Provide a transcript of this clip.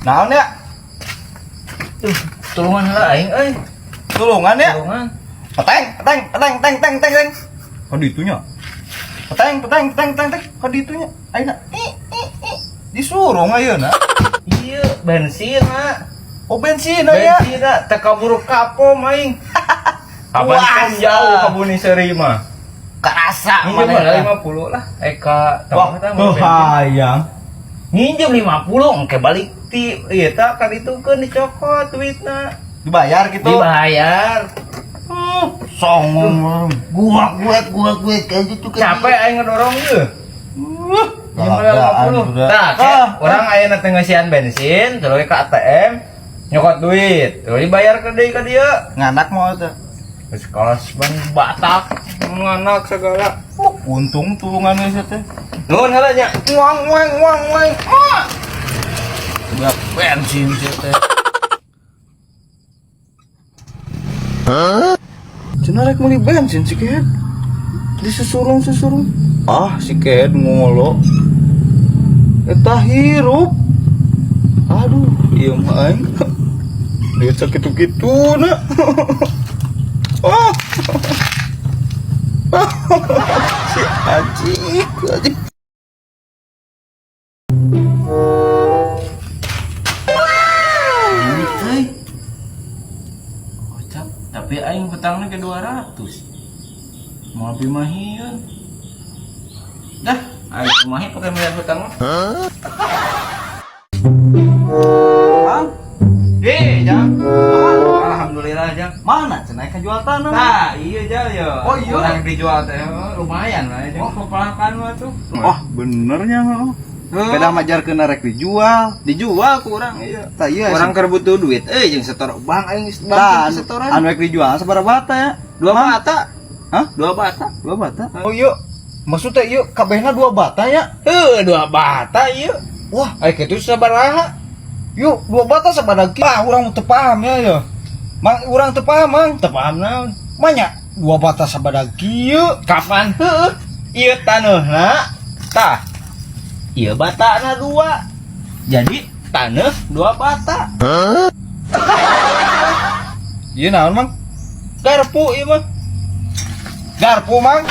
Naon ya? Tuh, tulungan heula aing euy. Tulungan ya? Tulungan. Peteng, peteng, peteng, teng, teng, teng, teng. Kok ditunya? Peteng, peteng, teng, teng, teng. Kok ditunya? Ayeuna. I, i, i. Disuruh ayeuna. Iya, bensin mah. Oh, bensin ya. Bensin dah, teu kaburu kapom aing. Kapan Puasa. pom jauh ka Buni Seuri mah. Kerasa. Minjem lah 50 lah. Eka Wah, tambah bensin. hayang. Nginjem 50 engke balik ti ieu tah kan itu keun dicokot duitna. Dibayar gitu. Dibayar. Songong. Gua gue kayak gitu kan. Capek aing ngedorong ye. Minjem lah Galagaan 50. sudah. Tah, Ah, orang ayeuna teh ngeusian bensin, terus ke ATM nyokot duit, terus dibayar ke deui ka dieu. Nganak mau teh. Terus kelas ban Batak nganak segala. Oh, untung tulungan geus teh. Nuhun heula nya. Wang wang wang wang. Ah. Udah bensin sih teh. Cenah rek meuli bensin si Kehed. Disusurung-susurung. Ah, si Kehed ngolo. Eta hirup. Aduh, iya mah aing. Duit sakitu-kitu na. Oh. Si anjing, anjing. Duit euy. Kocak, tapi aing hutangna ke 200. Mau lebih mahieun. Dah, aing kumaha pakai bayar hutang mah. Bang, Eh, Jang. Alhamdulillah, Jang. mana cenah ka jual tanah? Nah, iya Jang ya. Oh, iya. Orang dijual teh lumayan lah, Jang. Oh. Kepelakan mah tuh. Wah, benernya heeh. Heuh. Beda majarkeun rek dijual. Dijual ku urang iya. Tah iya. Orang keur butuh duit euy jeung setor bank aing geus Tah, bangkit setoran. anu rek dijual sabaraha bata ya? Dua Mang? bata. Hah? 2 bata. 2 bata. Oh iya. Maksudnya iya kabehna 2 bata ya? Heuh, 2 bata ieu. Wah, Ai kitu sabaraha? Yuk 2 bata sabaraha ki? Ah, urang teu paham ya ya. Mang, urang teu paham, Mang. Teu paham naon? Manya 2 bata sabaraha kieu? Kapan heueuh? Ieu taneuhna tah. Ieu batana dua. Jadi taneuh 2 bata. Ieu naon, Mang? Garpu ieu mah. Garpu, Mang.